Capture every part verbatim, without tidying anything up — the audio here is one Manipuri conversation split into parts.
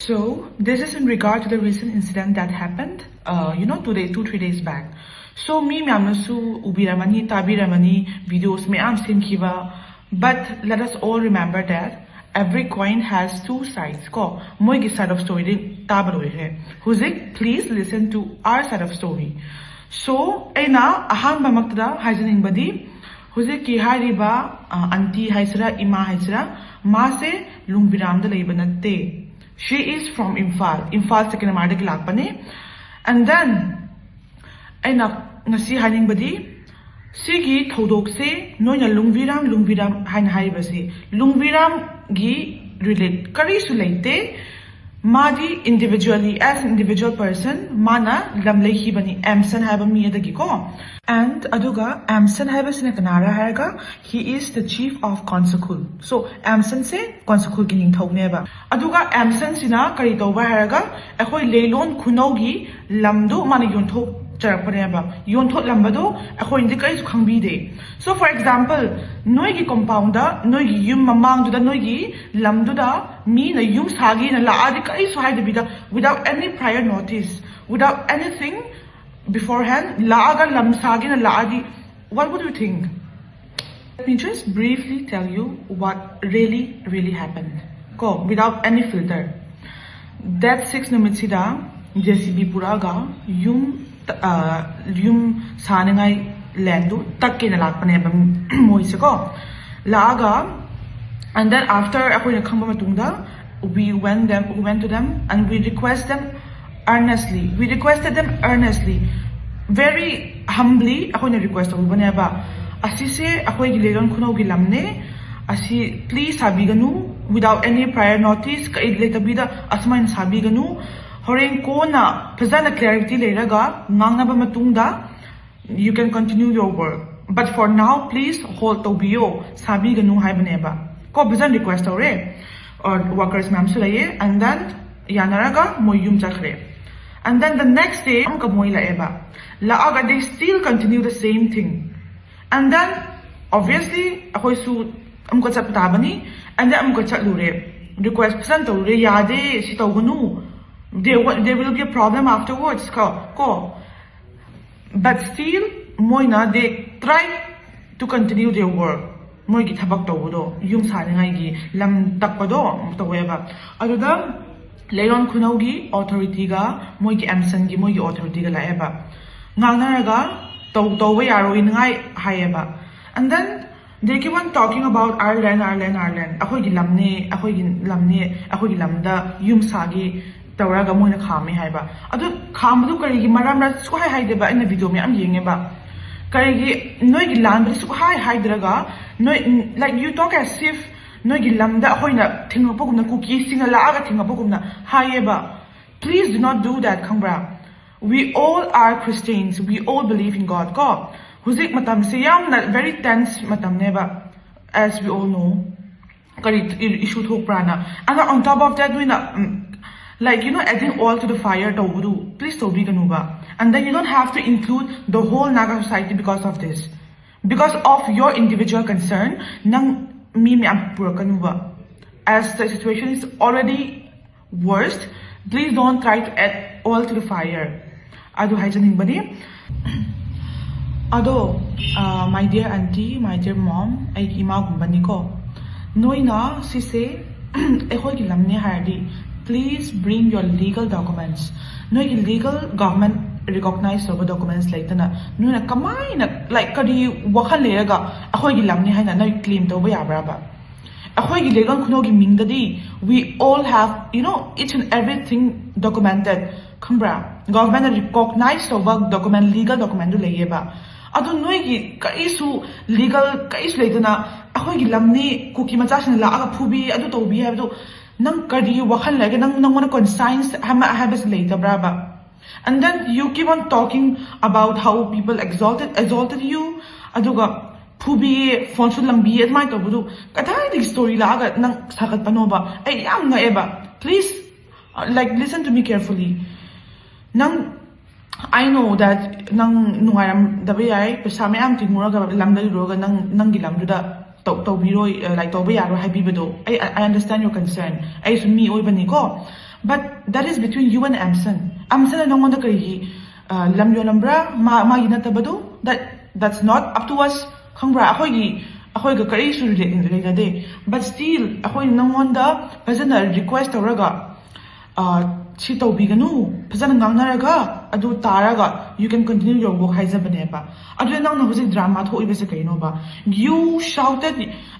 So, this is in regard to the recent incident that happened, uh, you know, two days, two, three days back. So, ꯃꯤ ꯃꯌꯥꯝꯅꯁꯨ ꯎꯕꯤꯔꯝꯃꯅꯤ, ꯇꯥꯕꯤꯔꯝꯃꯅꯤ, videos ꯃꯌꯥꯝ ꯁꯦꯝꯈꯤꯕ. But let us all remember that every coin has two sides ꯀꯣ. ꯃꯣꯏꯒꯤ side of story ꯗꯤ ꯇꯥꯕ ꯂꯣꯏꯈ꯭ꯔꯦ. ꯍꯧꯖꯤꯛ, please listen to our side of story. So, ꯑꯩꯅ ꯑꯍꯥꯟꯕꯃꯛꯇꯗ ꯍꯥꯏꯖꯅꯤꯡꯕꯗꯤ, ꯍꯧꯖꯤꯛꯀꯤ ꯍꯥꯏꯔꯤꯕ, ꯑ, aunty ꯍꯥꯏꯁꯤꯔꯥ, ꯏꯃꯥ ꯍꯥꯏꯁꯤꯔꯥ, ꯃꯥꯁꯦ ꯂꯨꯡꯕꯤꯔꯥꯝꯗ ꯂꯩꯕ ꯅꯠꯇꯦ. She is from Imphal. Imphal ꯁꯦꯀꯦꯟꯗꯃꯥꯔꯗꯒꯤ ꯂꯥꯛꯄꯅꯦ. And then, ꯑꯩꯅ ꯉꯁꯤ ꯍꯥꯏꯅꯤꯡꯕꯗꯤ, ꯁꯤꯒꯤ ꯊꯧꯗꯣꯛꯁꯦ ꯅꯣꯏꯅ ꯂꯨꯡꯕꯤꯔꯥꯝ, ꯂꯨꯡꯕꯤꯔꯥꯝ ꯍꯥꯏꯅ ꯍꯥꯏꯔꯤꯕꯁꯤ, ꯂꯨꯡꯕꯤꯔꯥꯝꯒꯤ relate ꯀꯔꯤꯁꯨ ꯂꯩꯇꯦ. ꯃꯥꯗꯤ individually, as individual person, ꯃꯥꯅ ꯂꯝ ꯂꯩꯈꯤꯕꯅꯤ, ꯑꯦꯝꯁꯟ ꯍꯥꯏꯕ ꯃꯤ ꯑꯗꯒꯤꯀꯣ. And ꯑꯗꯨꯒ ꯑꯦꯝꯁꯟ ꯍꯥꯏꯕꯁꯤꯅ ꯀꯅꯥꯔ ꯍꯥꯏꯔꯒ, he is the chief of Konsakhul. So, ꯑꯦꯝꯁꯟꯁꯦ ꯀꯣꯟꯁꯈꯨꯜꯒꯤ ꯅꯤꯡꯊꯧꯅꯦꯕ. ꯑꯗꯨꯒ ꯑꯦꯝꯁꯟꯁꯤꯅ ꯀꯔꯤ ꯇꯧꯕ ꯍꯥꯏꯔꯒ, ꯑꯩꯈꯣꯏ ꯂꯩꯂꯣꯟ ꯈꯨꯅꯧꯒꯤ ꯂꯝꯗꯨ ꯃꯥꯅ ꯌꯣꯟꯊꯣꯛꯆꯔꯛꯄꯅꯦꯕ. ꯌꯣꯟꯊꯣꯛꯂꯝꯕꯗꯣ ꯑꯩꯈꯣꯏꯅꯗꯤ ꯀꯔꯤꯁꯨ ꯈꯪꯕꯤꯗꯦ. So, for example, ꯅꯣꯏꯒꯤ compound ꯗ, ꯅꯣꯏꯒꯤ ꯌꯨꯝ ꯃꯃꯥꯡꯗꯨꯗ, ꯅꯣꯏꯒꯤ ꯂꯝꯗꯨꯗ ꯃꯤꯅ ꯌꯨꯝ ꯁꯥꯒꯦꯅ ꯂꯥꯛꯑꯗꯤ, ꯀꯔꯤꯁꯨ ꯍꯥꯏꯗꯕꯤꯗ, without any prior notice, without anything beforehand, ꯂꯥꯛꯑꯒ ꯂꯝ ꯁꯥꯒꯦꯅ ꯂꯥꯛꯑꯗꯤ, what would you think? Let me just briefly tell you what really, really happened. ꯀꯣ, without any filter. Date six ꯅꯨꯃꯤꯠꯁꯤꯗ J C B ꯄꯨꯔꯛꯑꯒ ꯌꯨꯝ, ꯑ, ꯌꯨꯝ ꯁꯥꯅꯤꯡꯉꯥꯏ land ꯗꯨ ꯇꯛꯀꯦꯅ ꯂꯥꯛꯄꯅꯦꯕ ꯃꯣꯏꯁꯦ ꯀꯣ. ꯂꯥꯛꯑꯒ, and then after ꯑꯩꯈꯣꯏꯅ ꯈꯪꯕ ꯃꯇꯨꯡꯗ, we went them, we went to them and we request them earnestly. We requested them earnestly. Very humbly ꯑꯩꯈꯣꯏꯅ request ꯇꯧꯔꯨꯕꯅꯦꯕ. ꯑꯁꯤꯁꯦ ꯑꯩꯈꯣꯏꯒꯤ ꯂꯩꯂꯣꯟ ꯈꯨꯅꯧꯒꯤ ꯂꯝꯅꯦ, ꯑꯁꯤ please ꯁꯥꯕꯤꯒꯅꯨ, without any prior notice, ꯀꯩ ꯂꯩꯇꯕꯤꯗ ꯑꯁꯨꯃꯥꯏꯅ ꯁꯥꯕꯤꯒꯅꯨ. ꯍꯣꯔꯦꯟ ꯀꯣꯟꯅ ꯐꯖꯅ clarity ꯂꯩꯔꯒ ꯉꯥꯡꯅꯕ ꯃꯇꯨꯡꯗ you can continue your work, but for now please hold ꯇꯧꯕꯤꯌꯣ, ꯁꯥꯕꯤꯒꯅꯨ ꯍꯥꯏꯕꯅꯦꯕ. ꯀꯣ, ꯐꯖꯅ request ꯇꯧꯔꯦ, or workers ꯃꯌꯥꯝꯁꯨ ꯂꯩꯌꯦ. And then ꯌꯥꯅꯔꯒ ꯃꯣꯏ ꯌꯨꯝ ꯆꯠꯈ꯭ꯔꯦ. And then the next day ꯑꯃꯨꯛꯀ ꯃꯣꯏ ꯂꯥꯛꯑꯦꯕ. ꯂꯥꯛꯑꯒ they still continue the same thing. And then obviously ꯑꯩꯈꯣꯏꯁꯨ ꯑꯃꯨꯛꯀ ꯆꯠꯄ ꯇꯥꯕꯅꯤ. And then ꯑꯃꯨꯛꯀ ꯆꯠꯂꯨꯔꯦ. request ꯐꯖꯅ ꯇꯧꯔꯦ, ꯌꯥꯗꯦ, ꯁꯤ ꯇꯧꯒꯅꯨ, they, wa- they will be a problem afterwards ꯀꯣ, ꯀꯣ. But still ꯃꯣꯏꯅ they try to continue their work. ꯃꯣꯏꯒꯤ ꯊꯕꯛ ꯇꯧꯕꯗꯣ, ꯌꯨꯝ ꯁꯥꯅꯤꯡꯉꯥꯏꯒꯤ ꯂꯝ ꯇꯛꯄꯗꯣ ꯇꯧꯋꯦꯕ. ꯑꯗꯨꯗ ꯂꯩꯔꯣꯟ ꯈꯨꯅꯧꯒꯤ authority ꯒ ꯃꯣꯏꯒꯤ ꯑꯦꯝꯁꯟꯒꯤ ꯃꯣꯏꯒꯤ authority ꯒ ꯂꯥꯛꯑꯦꯕ, ꯉꯥꯡꯅꯔꯒ ꯇꯧ ꯇꯧꯕ ꯌꯥꯔꯣꯏꯅꯉꯥꯏ ꯍꯥꯏꯌꯦꯕ. And then they keep on talking about our land, our land, our land. ꯑꯩꯈꯣꯏꯒꯤ ꯂꯝꯅꯦ, ꯑꯩꯈꯣꯏꯒꯤ ꯂꯝꯅꯦ, ꯑꯩꯈꯣꯏꯒꯤ ꯂꯝꯗ ꯌꯨꯝ ꯁꯥꯒꯦ ꯇꯧꯔꯒ ꯃꯣꯏꯅ ꯈꯥꯝꯃꯦ ꯍꯥꯏꯕ. ꯑꯗꯨ ꯈꯥꯝꯕꯗꯨ ꯀꯔꯤꯒꯤ ꯃꯔꯝꯔ ꯁꯨꯛꯍꯥꯏ ꯍꯥꯏꯗꯦꯕ, ꯑꯩꯅ video ꯃꯌꯥꯝ ꯌꯦꯡꯉꯦꯕ. ꯀꯔꯤꯒꯤ ꯅꯣꯏꯒꯤ ꯂꯥꯟꯕꯗꯤ ꯁꯨꯛꯍꯥꯏ ꯍꯥꯏꯗ꯭ꯔꯒ, ꯅꯣꯏ, like, you talk as if ꯅꯣꯏꯒꯤ ꯂꯝꯗ ꯑꯩꯈꯣꯏꯅ ꯊꯤꯡꯉꯛꯄꯒꯨꯝꯅ, ꯀꯨꯀꯤꯁꯤꯡꯅ ꯂꯥꯛꯑꯒ ꯊꯤꯡꯉꯛꯄꯒꯨꯝꯅ ꯍꯥꯏꯌꯦꯕ. Please do not do that, ꯈꯪꯕ꯭ꯔꯥ? We all are Christians, we all believe in God ꯀꯣ. ꯍꯧꯖꯤꯛ ꯃꯇꯝꯁꯦ ꯌꯥꯝꯅ very tense ꯃꯇꯝꯅꯦꯕ, as we all know. ꯀꯔꯤ issue ꯊꯣꯛꯄ꯭ꯔꯥꯅ? And on top of that, ꯅꯣꯏꯅ, ꯎꯝ, like, you know, adding oil to the fire ꯇꯧꯕꯗꯨ please ꯇꯧꯕꯤꯒꯅꯨꯕ. And then you don't have to include the whole Naga society because of this. Because of your individual concern, ꯅꯪ ꯃꯤ ꯃꯌꯥꯝ ꯄꯨꯔꯛꯀꯅꯨꯕ. As the situation is already worst, please don't try to add oil to the fire. ꯑꯗꯨ ꯍꯥꯏꯖꯅꯤꯡꯕꯅꯤ. ꯑꯗꯣ, uh, my dear aunty, my dear mom, ꯑꯩꯒꯤ ꯏꯃꯥꯒꯨꯝꯕꯅꯤꯀꯣ, ꯅꯣꯏꯅ ꯁꯤꯁꯦ ꯑꯩꯈꯣꯏꯒꯤ ꯂꯝꯅꯦ ꯍꯥꯏꯔꯗꯤ, please bring your legal documents. ꯅꯣꯏꯒꯤ legal government recognize ꯇꯧꯕ documents ꯂꯩꯇꯅ ꯅꯣꯏꯅ ꯀꯃꯥꯏꯅ, like, ꯀꯔꯤ ꯋꯥꯈꯜ ꯂꯩꯔꯒ ꯑꯩꯈꯣꯏꯒꯤ ꯂꯝꯅꯦ ꯍꯥꯏꯅ ꯅꯣꯏ claim ꯇꯧꯕ ꯌꯥꯕ꯭ꯔꯥꯕ? ꯑꯩꯈꯣꯏꯒꯤ ꯂꯩꯔꯣꯟ ꯈꯨꯅꯧꯒꯤ ꯃꯤꯡꯗꯗꯤ we all have, you know, each and everything documented, ꯈꯪꯕ꯭ꯔꯥ? Government ꯅ recognize ꯇꯧꯕ document, legal document ꯗꯨ ꯂꯩꯌꯦꯕ. ꯑꯗꯨ ꯅꯣꯏꯒꯤ ꯀꯔꯤꯁꯨ legal ꯀꯔꯤꯁꯨ ꯂꯩꯇꯅ ꯑꯩꯈꯣꯏꯒꯤ ꯂꯝꯅꯤ, ꯀꯨꯀꯤ ꯃꯆꯥꯁꯤꯡꯅ ꯂꯥꯛꯑꯒ ꯐꯨꯕꯤ, ꯑꯗꯨ ꯇꯧꯕꯤ ꯍꯥꯏꯕꯗꯨ ꯅꯪ ꯀꯔꯤ ꯋꯥꯈꯜ ꯂꯩꯒꯦ? ꯅꯪ, ꯅꯪꯉꯣꯟꯗ conscience ꯑꯃ ꯍꯥꯏꯕꯁꯤ ꯂꯩꯇꯕ꯭ꯔꯥꯕ? And then you keep on talking about how people exalted, exalted you. ꯑꯗꯨꯒ ꯐꯨꯕꯤꯌꯦ, ꯐꯣꯟꯁꯨ ꯂꯪꯕꯤꯌꯦ, ꯑꯗꯨꯃꯥꯏꯅ ꯇꯧꯕꯗꯨ ꯀꯗꯥꯏꯗꯒꯤ story ꯂꯥꯛꯑꯒ ꯅꯪ ꯁꯥꯒꯠꯄꯅꯣꯕ? ꯑꯩ ꯌꯥꯝ ꯉꯛꯑꯦꯕ. Please, uh, like, listen to me carefully. ꯅꯪ, I know that ꯅꯪ ꯅꯨꯡꯉꯥꯏꯔꯝꯗꯕ ꯌꯥꯏ, ꯄꯩꯁꯥ ꯃꯌꯥꯝ ꯇꯤꯡꯉꯨꯔꯒ ꯂꯝꯗ ꯂꯩꯔꯨꯔꯒ ꯅꯪ, ꯅꯪꯒꯤ ꯂꯝꯗꯨꯗ ꯇꯧꯕꯤꯔꯣꯏ, ꯂꯥꯏꯛ ꯇꯧꯕ ꯌꯥꯔꯣꯏ ꯍꯥꯏꯕꯤꯕꯗꯣ, ꯑꯩ, I understand your concern. ꯑꯩꯁꯨ ꯃꯤ ꯑꯣꯏꯕꯅꯤꯀꯣ. But that is between you and Amson. ꯑꯦꯝꯁꯟꯅ ꯅꯪꯉꯣꯟꯗ ꯀꯔꯤꯒꯤ ꯂꯝ ꯌꯣꯜꯂꯝꯕ꯭ꯔꯥ? ꯃꯥ ꯃꯥꯒꯤ ꯅꯠꯇꯕꯗꯨ, that that's not up to us. ꯈꯪꯕ꯭ꯔꯥ? ꯑꯩꯈꯣꯏꯒꯤ, ꯑꯩꯈꯣꯏꯒ ꯀꯔꯤꯁꯨ ꯔꯤꯂꯦꯠ ꯂꯩꯅꯗꯦ. But still ꯑꯩꯈꯣꯏꯅ ꯅꯪꯉꯣꯟꯗ ꯐꯖꯅ ꯔꯤꯀ꯭ꯋꯦꯁ ꯇꯧꯔꯒ, ꯁꯤ ꯇꯧꯕꯤꯒꯅꯨ, ꯐꯖꯅ ꯉꯥꯡꯅꯔꯒ ꯑꯗꯨ ꯇꯥꯔꯒ you can continue your work ꯍꯥꯏꯖꯕꯅꯦꯕ. ꯑꯗꯨꯗ ꯅꯪꯅ ꯍꯧꯖꯤꯛ ꯗ꯭ꯔꯃꯥ ꯊꯣꯛꯏꯕꯁꯦ ꯀꯩꯅꯣꯕ? You shouted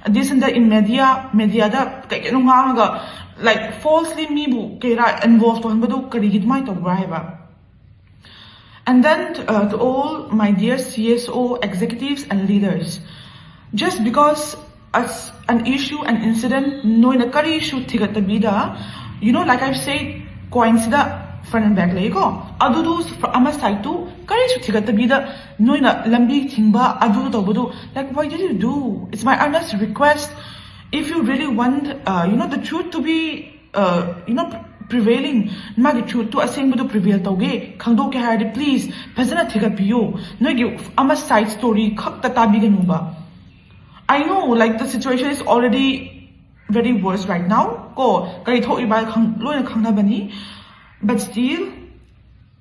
this and that in media, mediaꯗ ꯀꯩ ꯀꯩꯅꯣ ꯉꯥꯡꯉꯒ, like, falsely ꯃꯤꯕꯨ ꯀꯩꯔꯥ ꯏꯟꯚꯣꯜꯚ ꯇꯧꯍꯟꯕꯗꯨ ꯀꯔꯤꯒꯤ ꯑꯗꯨꯃꯥꯏꯅ ꯇꯧꯕ꯭ꯔꯥ ꯍꯥꯏꯕ? And then uh, to all my dear C S O executives and leaders, just because as an issue, an incident, ꯅꯣꯏꯅ ꯀꯔꯤꯁꯨ ꯊꯤꯒꯠꯇꯕꯤꯗ, you know, like I've said, coinꯁꯤꯗ front and back ꯂꯩꯀꯣ, ꯑꯗꯨꯗꯨ ꯑꯃ sideꯇꯨ ꯀꯔꯤꯁꯨ ꯊꯤꯒꯠꯇꯕꯤꯗ ꯅꯣꯏꯅ ꯂꯝꯕꯤ ꯊꯤꯡꯕ ꯑꯗꯨ ꯇꯧꯕꯗꯨ, like, why did you do? It's my earnest request. If you really want, uh, you know, the truth to be, uh, you know, prevailing, ꯃꯥꯒꯤ truthꯇꯨ ꯑꯁꯦꯡꯕꯗꯨ prevail ꯇꯧꯒꯦ, ꯈꯪꯗꯣꯛꯀꯦ ꯍꯥꯏꯔꯗꯤ please ꯐꯖꯅ ꯊꯤꯒꯠꯄꯤꯌꯨ. ꯅꯣꯏꯒꯤ ꯑꯃ side story ꯈꯛꯇ ꯇꯥꯕꯤꯒꯅꯨꯕ. I know, like, the situation is already very worse right now ꯀꯣ, ꯀꯔꯤ ꯊꯣꯛꯏꯕ ꯂꯣꯏꯅ ꯈꯪꯅꯕꯅꯤ. But still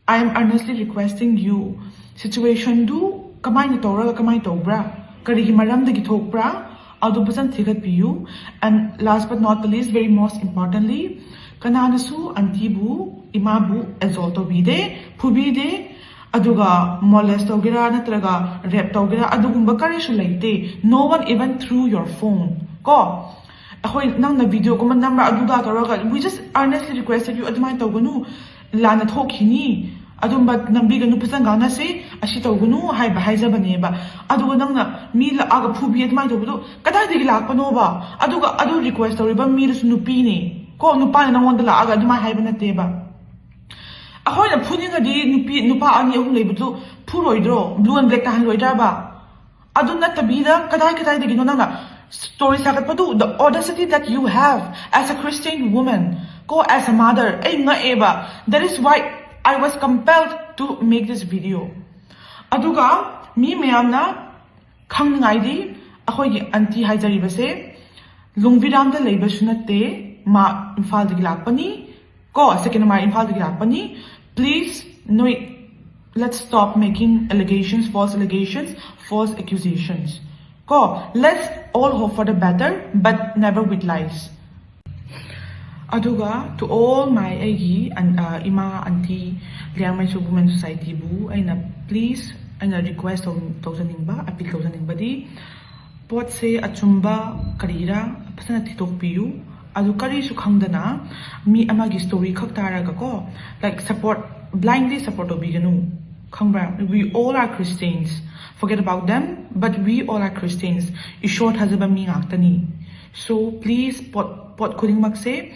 I am earnestly requesting you, situationꯗꯨ ꯀꯃꯥꯏꯅ ꯇꯧꯔꯒ ꯀꯃꯥꯏꯅ ꯇꯧꯕ꯭ꯔꯥ, ꯀꯔꯤꯒꯤ ꯃꯔꯝꯗꯒꯤ ꯊꯣꯛꯄ꯭ꯔꯥ, ꯑꯗꯨ ꯐꯖꯅ ꯊꯤꯒꯠꯄꯤꯌꯨ. And last but not the least, very most importantly, ꯀꯅꯥꯅꯁꯨ ꯑꯟꯇꯤꯕꯨ, ꯏꯃꯥꯕꯨ assault ꯇꯧꯕꯤꯗꯦ, ꯐꯨꯕꯤꯗꯦ, ꯑꯗꯨꯒ molest ꯇꯧꯒꯦꯔꯥ ꯅꯠꯇ꯭ꯔꯒ rape ꯇꯧꯒꯦꯔꯥ ꯑꯗꯨꯒꯨꯝꯕ ꯀꯔꯤꯁꯨ ꯂꯩꯇꯦ. No one even threw your phone ꯀꯣ. ꯑꯩꯈꯣꯏ ꯅꯪꯅ videoꯒꯨꯝꯕ ꯅꯝꯕ꯭ꯔꯥ ꯑꯗꯨꯗ ꯇꯧꯔꯒ, we just earnestly requested you, ꯑꯗꯨꯃꯥꯏꯅ ꯇꯧꯒꯅꯨ, ꯂꯥꯟꯅ ꯊꯣꯛꯈꯤꯅꯤ, ꯑꯗꯨꯝꯕ ꯅꯝꯕꯤꯒꯅꯨ, ꯐꯖꯅ ꯉꯥꯡꯅꯁꯤ, ꯑꯁꯤ ꯇꯧꯒꯅꯨ ꯍꯥꯏꯕ ꯍꯥꯏꯖꯕꯅꯦꯕ. ꯑꯗꯨꯒ ꯅꯪꯅ ꯃꯤ ꯂꯥꯛꯑꯒ ꯐꯨꯕꯤ ꯑꯗꯨꯃꯥꯏꯅ ꯇꯧꯕꯗꯣ ꯀꯗꯥꯏꯗꯒꯤ ꯂꯥꯛꯄꯅꯣꯕ? ꯑꯗꯨꯒ ꯑꯗꯨ request ꯇꯧꯔꯤꯕ ꯃꯤꯗꯨꯁꯨ ꯅꯨꯄꯤꯅꯤ ꯀꯣ, ꯅꯨꯄꯥꯅ ꯅꯪꯉꯣꯟꯗ ꯂꯥꯛꯑꯒ ꯑꯗꯨꯃꯥꯏꯅ ꯍꯥꯏꯕ ꯅꯠꯇꯦꯕ. ꯑꯩꯈꯣꯏꯅ ꯐꯨꯅꯤꯡꯉꯗꯤ ꯅꯨꯄꯤ, ꯅꯨꯄꯥ ꯑꯅꯤ ꯑꯍꯨꯝ ꯂꯩꯕꯗꯨ ꯐꯨꯔꯣꯏꯗ꯭ꯔꯣ? Blue and black ꯇꯥꯍꯜꯂꯣꯏꯗ꯭ꯔꯕ? ꯑꯗꯨ ꯅꯠꯇꯕꯤꯗ ꯀꯗꯥꯏ ꯀꯗꯥꯏꯗꯒꯤꯅꯣ ꯅꯪꯅ story ꯁꯥꯒꯠꯄꯗꯨ? The audacity that you have as a Christian woman, ꯀꯣ, as a mother, ꯑꯩ ꯉꯛꯑꯦꯕ. That is why I was compelled to make this video. ꯑꯗꯨꯒ ꯃꯤ ꯃꯌꯥꯝꯅ ꯈꯪꯅꯤꯡꯉꯥꯏꯗꯤ, ꯑꯩꯈꯣꯏꯒꯤ ꯑꯟꯇꯤ ꯍꯥꯏꯖꯔꯤꯕꯁꯦ ꯂꯨꯡꯕꯤꯔꯥꯝꯗ ꯂꯩꯕꯁꯨ ꯅꯠꯇꯦ, ꯃꯥ ꯏꯝꯐꯥꯜꯗꯒꯤ ꯂꯥꯛꯄꯅꯤ ꯀꯣ, ꯁꯦꯀꯦꯟ ꯃꯥ ꯏꯝꯐꯥꯜꯗꯒꯤ ꯂꯥꯛꯄꯅꯤ꯫ Please, ꯅꯣꯏ, let's stop making allegations, false allegations, false accusations ꯀꯣ. Let's all hope for the better, but never with lies. ꯑꯗꯨꯒ to all my ꯑꯩꯒꯤ ꯑꯟ- ꯑ, ꯏꯃꯥ, ꯑꯟꯇꯤ, ꯂꯤꯌꯥꯡꯃꯩꯁꯨ Women Society ꯕꯨ ꯑꯩꯅ please, ꯑꯩꯅ request ꯇꯧ- ꯇꯧꯖꯅꯤꯡꯕ, appeal ꯇꯧꯖꯅꯤꯡꯕꯗꯤ, ꯄꯣꯠꯁꯦ ꯑꯆꯨꯝꯕ ꯀꯔꯤꯔꯥ ꯐꯖꯅ ꯊꯤꯗꯣꯛꯄꯤꯌꯨ꯫ ꯑꯗꯨ ꯀꯔꯤꯁꯨ ꯈꯪꯗꯅ ꯃꯤ ꯑꯃꯒꯤ story ꯈꯛ ꯇꯥꯔꯒ ꯀꯣ, like, support, blindly support ꯇꯧꯕꯤꯒꯅꯨ꯫ ꯈꯪꯕ꯭ꯔꯥ? We all are Christians. Forget about them, but we all are Christians. ꯏꯁꯣꯔ ꯊꯥꯖꯕ ꯃꯤ ꯉꯥꯛꯇꯅꯤ꯫ So please, ꯄꯣꯠ ꯄꯣꯠ ꯈꯨꯗꯤꯡꯃꯛꯁꯦ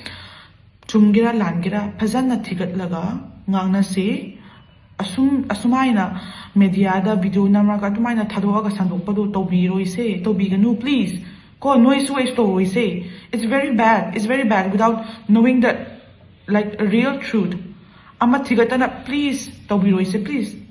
ꯆꯨꯝꯒꯦꯔꯥ ꯂꯥꯟꯒꯦꯔꯥ ꯐꯖꯅ ꯊꯤꯒꯠꯂꯒ ꯉꯥꯡꯅꯁꯦ꯫ ꯑꯁꯨꯝ ꯑꯁꯨꯃꯥꯏꯅ media ꯗ video ꯅꯝꯃꯒ ꯑꯗꯨꯃꯥꯏꯅ ꯊꯥꯗꯣꯛꯑꯒ ꯁꯟꯗꯣꯛꯄꯗꯣ ꯇꯧꯕꯤꯔꯣꯏꯁꯦ, ꯇꯧꯕꯤꯒꯅꯨ please꯫ ꯀꯣ, ꯅꯣꯏꯁꯨ ꯑꯩꯁꯨ ꯇꯧꯔꯣꯏꯁꯦ꯫ It's very bad, it's very bad without knowing the, like, real truth. ꯑꯃ ꯊꯤꯒꯠꯇꯅ please ꯇꯧꯕꯤꯔꯣꯏꯁꯦ, please꯫